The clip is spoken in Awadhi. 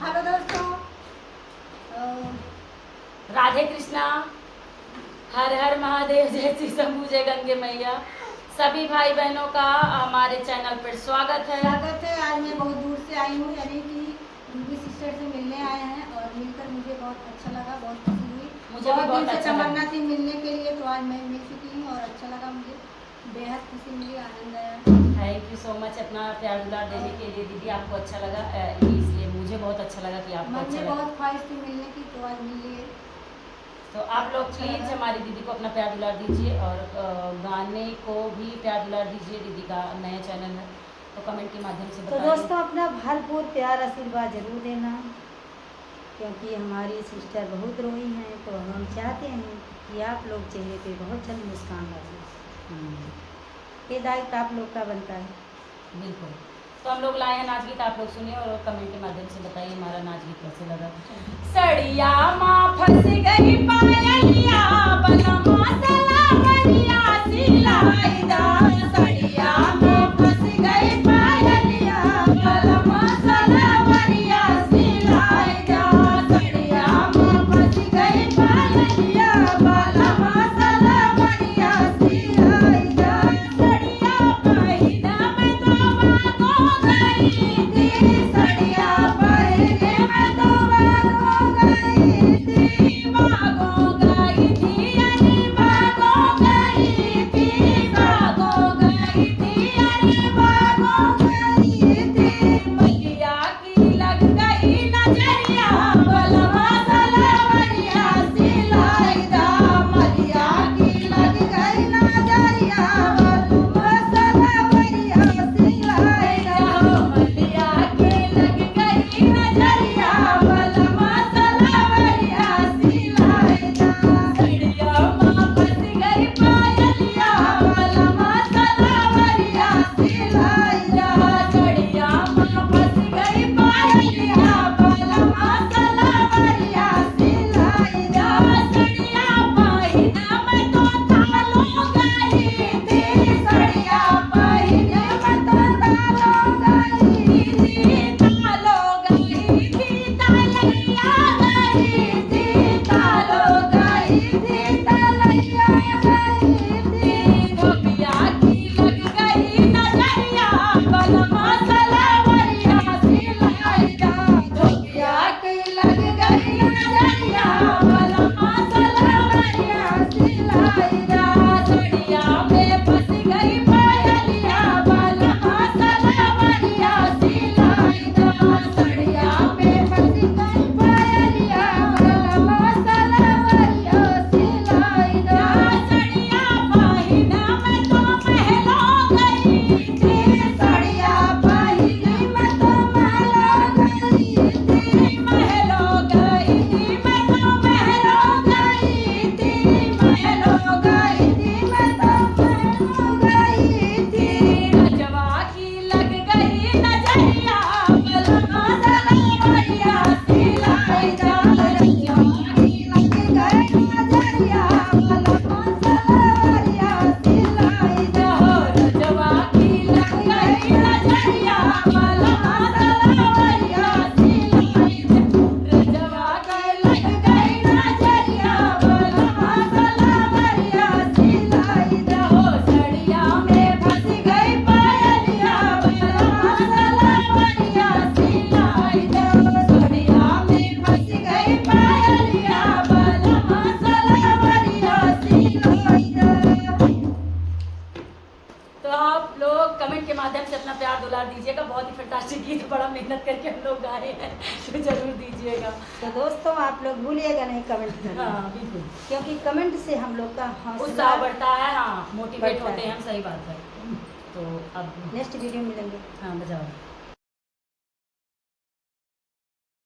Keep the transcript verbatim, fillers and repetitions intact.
हेलो दोस्तों, अ, राधे कृष्णा, हर हर महादेव, जय श्री शंभू, जय गंगे मैया। सभी भाई बहनों का हमारे चैनल पर स्वागत है। स्वागत है। आज मैं बहुत दूर से आई हूँ, यानी कि रूबी सिस्टर से मिलने आए हैं और मिलकर मुझे बहुत अच्छा लगा, बहुत खुशी हुई। मुझे भी बहुत दिन से अच्छा लगा। तमन्ना थी मिलने के लिए, तो आज मैं मिल चुकी हूँ और अच्छा लगा मुझे। बेहद खुशी मिली, आनंद आया। Thank you so much अपना प्यार दुलार देने के लिए दीदी। आपको अच्छा लगा, अ, इसलिए मुझे बहुत अच्छा लगा कि आपको मन अच्छा में लगा। बहुत ख्वाहिश थी मिलने की, तो आज मिल लिए। तो आप लोग अच्छा please लगा। हमारी दीदी को अपना प्यार दुलार दीजिए और, अ, गाने को भी प्यार दुलार दीजिए दीदी का नया चैनल है, तो comment के माध्यम से तो बताइए। दोस्तों, अपना भरपूर प्यार आशीर्वाद जरूर देना। क्योंकि हमारी सिस्टर बहुत रोई हैं, तो हम चाहते हैं कि आप लोग चेहरे पे बहुत जल्द मुस्कान आ जाए। हम्म। ये दायित्व आप लोग का बनता है। बिल्कुल। तो हम लोग लाए हैं नाच गीत, आप लोग सुनिए और comment के माध्यम से बताइए हमारा नाच गीत कैसे लगा। सड़िया मा फंस गई पायलिया, बलमा सलावरिया सिलाई दा। सड़िया मा फंस गई पायलिया, बलमा सलावरिया सिलाई दा। सड़िया मा फंस गई पायलिया, बलमा सलावरिया सिलाई दा। सड़िया पहिना में तो भागो गई थी, सड़िया पहिने में तो भागो गई थी, भागो गई थी, अरे भागो गई थी, भागो गई थी, अरे भागो गई थी। मलिया की लग गई नजरिया, बलमा सलवरिया सिलाई दा। मलिया की लग गई नजरिया, बलमा सलवरिया सिलाई दा। मलिया की लग गई नजरिया, बलमा सलवरिया सिलाई दा। सड़िया मा फंस गई पायलिया, बलमा सलवरिया सिलाई दा। सड़िया मा फंस गई पायलिया, बलमा सलवरिया सिलाई दा। सड़िया पहिना में तो तालो गई थी, सड़िया पहिना में तो तालो गई थी, तालो गई थी, तलैया गई थी, तालो गई थी, तलैया गई थी। धोबिया की लग गई नजरिया, बलमा सलवरिया सिलाई दा। धोबिया की लग गई नजरिया, बलमा सलवरिया सिलाई दा। सड़िया में फंस गई पायलिया, बलमा सलवरिया सिलाई दा। सड़िया में फंस गई पायलिया, बलमा सलवरिया सिलाई दा। सड़िया पहिना में तो महलो गई थी, सड़िया पहिना में तो महलो गई थी, महलो गई थी, मैं तो महलो गई थी, महलो गई थी, मैं तो महलो गई थी। रजवा की लग गई नजरिया, बलमा सलवरिया सिलाई दा। रजवा की लग गई नजरिया, बलमा सलवरिया सिलाई दा। रजवा की लग गई नजरिया, बलमा सलवरिया सिलाई दा। रजवा की लग गई नजरिया, बलमा सलवरिया सिलाई दा। सड़िया में फंस गई पायलिया, बलमा सलवरिया सिलाई दा। सड़िया में फंस गई पायलिया, बलमा सलवरिया सिलाई दा। तो आप लोग comment के माध्यम से अपना प्यार दुलार दीजिएगा। बहुत ही fantastic गीत, बड़ा मेहनत करके हम लोग गाए हैं, तो जरूर दीजिएगा। तो दोस्तों, आप लोग भूलिएगा नहीं comment करना। हाँ, बिल्कुल। क्योंकि comment से हम लोग का हौसला उत्साह बढ़ता है, हाँ, motivate बढ़ता होते हैं है। हम, सही बात है। तो अब next video मिलेंगे। हाँ, बजाओ।